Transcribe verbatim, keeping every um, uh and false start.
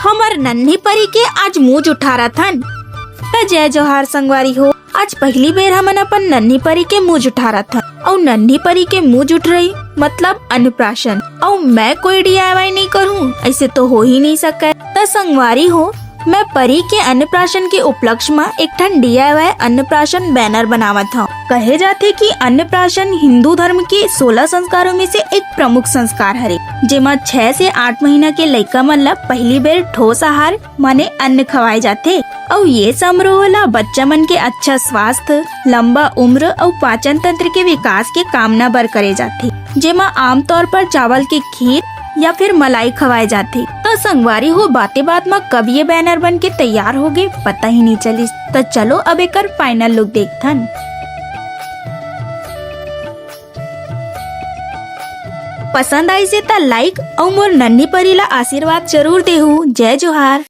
हमर नन्ही परी के आज मुंह जुठारत हन। त जय जोहार संगवारी हो, आज पहली बेर हमन अपन नन्ही परी के मुंह जुठारत हन। अउ नन्ही परी के मुंह जुठरई मतलब अन्नप्राशन। अउ मैं कोई डीआईवाई नहीं करूं, ऐसे तो हो ही नहीं सके। त संगवारी हो, मैं परी के अन्नप्राशन के उपलक्ष्य म एक ठन डीआईवाई अन्नप्राशन बैनर बनावत हंव। कहे जाथे कि अन्नप्राशन हिंदू धर्म के सोलह संस्कारों में से एक प्रमुख संस्कार हरे, जेमा छह से आठ महीना के लइका मन ल पहली बेर ठोस आहार माने अन्न खवाए जाथे। अउ ये समारोह ला बच्चा मन के अच्छा स्वास्थ्य, लंबा उम्र अउ पाचन तंत्र के विकास के कामना बर करे जाथे, जेमा आमतौर पर चावल के खीर या फिर मलाई खवाए जाथे। त संगवारी हो, बाते बात म कब ये बैनर बन के तैयार हो गे, पता ही नहीं चलिस। त चलो अब एकर फाइनल लुक देखथन। पसंद आइसे त लाइक अउ मोर नन्ही परी ला आशीर्वाद जरूर देहू। जय जोहार।